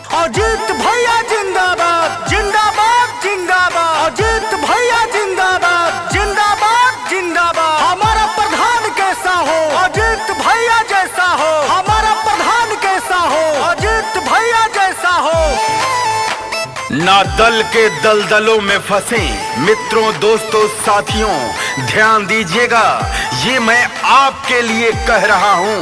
अजीत भैया जिंदाबाद, जिंदाबाद, जिंदाबाद। अजीत भैया जिंदाबाद, जिंदाबाद, जिंदाबाद। हमारा प्रधान कैसा हो? अजीत भैया जैसा हो। हमारा प्रधान कैसा हो? अजीत भैया जैसा हो। ना दल के दलदलों में फंसे। मित्रों, दोस्तों, साथियों, ध्यान दीजिएगा, ये मैं आपके लिए कह रहा हूं।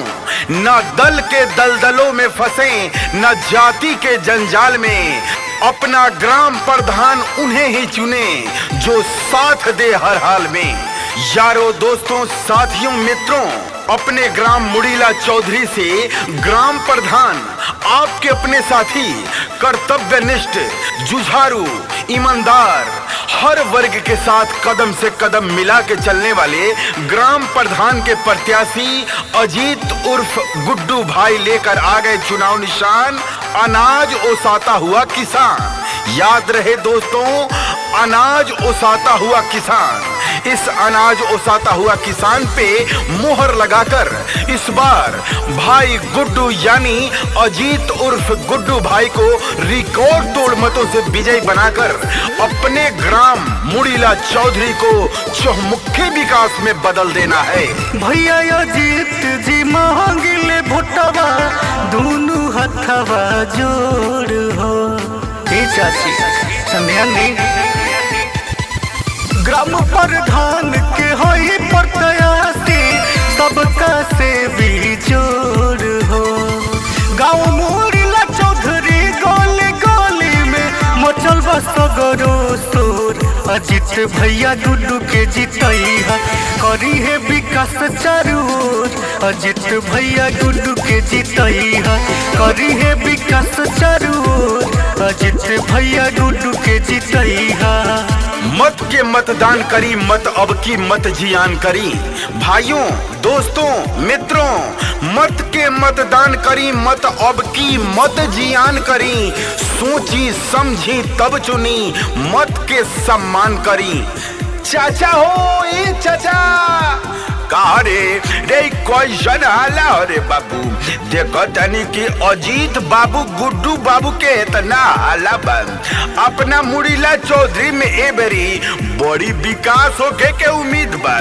ना दल के दलदलों में फंसे, ना जाति के जंजाल में। अपना ग्राम प्रधान उन्हें ही चुने जो साथ दे हर हाल में। यारों, दोस्तों, साथियों, मित्रों, अपने ग्राम मुड़ीला चौधरी से ग्राम प्रधान आपके अपने साथी, कर्तव्यनिष्ठ, जुझारू, ईमानदार, हर वर्ग के साथ कदम से कदम मिला के चलने वाले ग्राम प्रधान के प्रत्याशी अजीत उर्फ गुड्डू भाई लेकर आ गए चुनाव निशान अनाज ओसाता हुआ किसान। याद रहे दोस्तों, अनाज ओसाता हुआ किसान। इस अनाज ओसाता हुआ किसान पे मोहर लगाकर इस बार भाई गुड्डू यानी अजीत उर्फ गुड्डू भाई को रिकॉर्ड तोड़ मतों से विजयी बनाकर अपने ग्राम मुड़ीला चौधरी को चौमुखी विकास में बदल देना है। भैया अजीत जी मांगिले भोटवा, दोनों हथवा जोड़ हो। ए चाची, संध्या ग्राम प्रधान के होई प्रत्याशी, सबका से भी जोड़ हो। गाँव मोरिला चौधरी गोली गोली में मचल बस गरो शोर। अजीत भैया गुड्डू के जितैहा, करी है विकास चारू ओर। अजीत भैया गुड्डू के जितैहा, करी है विकास चारू ओर। अजीत भैया गुड्डू के जितैहा। मत के मतदान करी, मत अब की मत जियान करी। भाइयों, दोस्तों, मित्रों, मत के मतदान करी, मत अब की मत जियान करी। सोची समझी तब चुनी, मत के सम्मान करी। चाचा हो, ए चाचा, का रे रे, कैसन हाला रे बाबू? देखो तनी कि अजीत बाबू, गुड्डू बाबू के इतना हाला बा। अपना मुड़ीला चौधरी में ए बेरी बड़ी विकास होके के उम्मीद बा।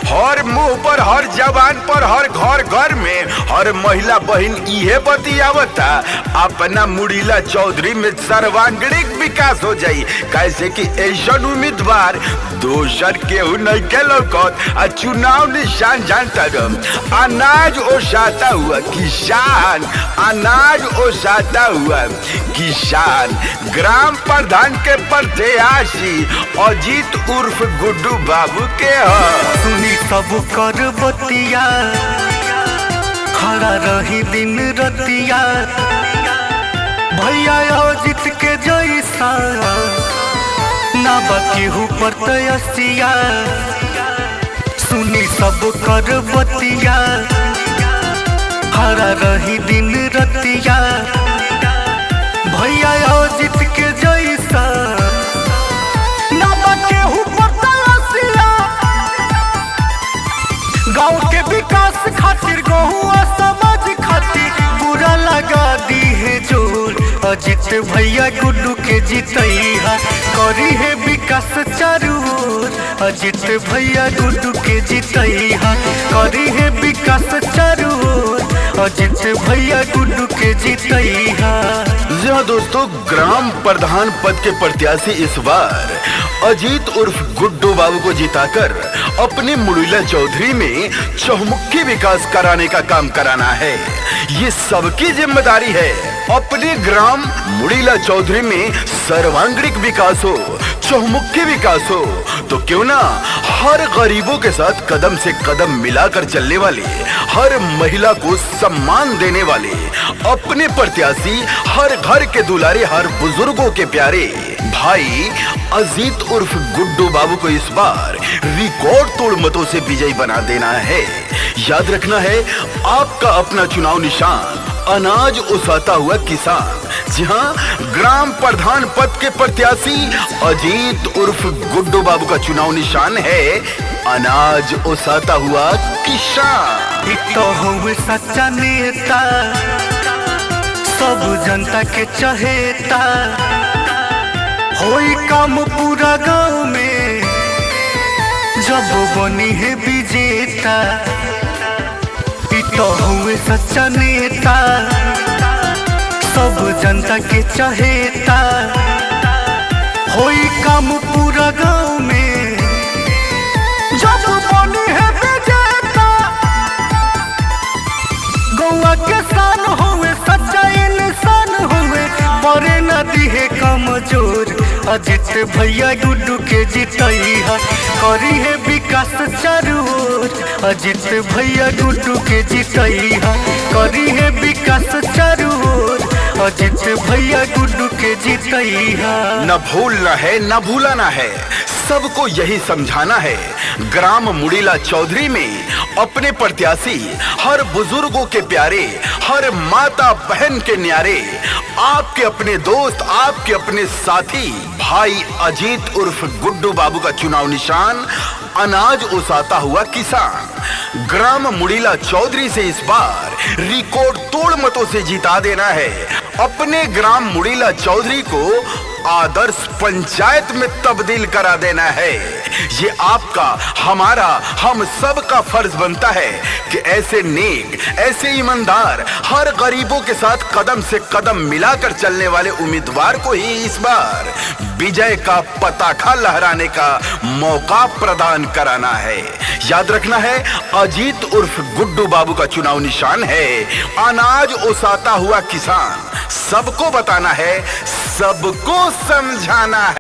हर मुंह पर, हर जवान पर, हर घर घर में हर महिला बहन इहे बतियावता, अपना मुड़ीला चौधरी में सर्वांगीण विकास हो जाई। कैसे कि ऐसन उम्मीदवार दोसर केहू नहीं के लौकत। आ चुनाव निशान जानता रह, अनाज ओसाता हुआ किसान, अनाज ओसाता हुआ किसान। ग्राम प्रधान के प्रत्याशी अजीत उर्फ गुड्डू बाबू के ह। सुनी सब कर बतिया, खड़ा रही दिन रतिया। भैया अजीत के जैसा ना बाकी पर तयसिया। सुनी सब कर बतिया, खड़ा रही दिन रतिया। भैया अजीत के जैसा ना बाकी पर तयसिया। गांव के विकास खातिर, गहुआ समाज खातिर पूरा लगा दी है जोर। अजीत भैया गुड्डू के जितैहा, करी है विकास चारू ओर। अजीत भैया गुड्डू के जितैहा, करी है विकास चारू ओर। अजीत भैया गुड्डू के जितैहा। जी हाँ दोस्तों, ग्राम प्रधान पद के प्रत्याशी इस बार अजीत उर्फ गुड्डू बाबू को जिताकर अपने मुड़ीला चौधरी में चौमुखी विकास कराने का काम कराना है। ये सबकी जिम्मेदारी है। अपने ग्राम मुड़ीला चौधरी में सर्वांगीण विकास हो, चौमुखी विकास हो, तो क्यों ना हर गरीबों के साथ कदम से कदम मिलाकर चलने वाले, हर महिला को सम्मान देने वाले अपने प्रत्याशी, हर घर के दुलारे, हर बुजुर्गों के प्यारे भाई अजीत उर्फ गुड्डू बाबू को इस बार रिकॉर्ड तोड़ मतों से विजयी बना देना है। याद रखना है, आपका अपना चुनाव निशान अनाज उसाता हुआ किसान। जी हाँ, ग्राम प्रधान पद के प्रत्याशी अजीत उर्फ गुड्डू बाबू का चुनाव निशान है अनाज उसाता हुआ किसान। इ तो हउए सच्चा नेता, सब सब जनता के चहेता, होई काम पूरा गांव में जब बनी है विजेता। ई तो हुए सच्चा नेता, सब जनता के चहेता, होई काम पूरा गांव में जब बनी है विजेता। गौआ के शान हुए, सच्चा इंसान हुए, परे नदी है कमजोर। अजित भैया गुड्डू के जितैहा, करी है विकास चारू ओर। अजित भैया गुड्डू के जितैहा, करी है विकास चारू ओर। अजित भैया गुड्डू के जितैहा। न भूलना है, न भूलाना है, सबको यही समझाना है। ग्राम मुड़ीला चौधरी में अपने प्रत्याशी, हर बुजुर्गों के प्यारे, हर माता बहन के न्यारे, आपके अपने दोस्त, आपके अपने साथी भाई अजीत उर्फ गुड्डू बाबू का चुनाव निशान अनाज उसाता हुआ किसान। ग्राम मुड़ीला चौधरी से इस बार रिकॉर्ड तोड़ मतों से जिता देना है। अपने ग्राम मुड़ीला चौधरी को आदर्श पंचायत में तब्दील करा देना है। ये आपका, हमारा, हम सब का फर्ज बनता है कि ऐसे नेक, ऐसे ईमानदार, हर गरीबों के साथ कदम से कदम मिलाकर चलने वाले उम्मीदवार को ही इस बार विजय का पताका लहराने का मौका प्रदान कराना है। याद रखना है, अजीत उर्फ गुड्डू बाबू का चुनाव निशान है अनाज उसाता हुआ किसान। सबको बताना है, सबको समझाना है।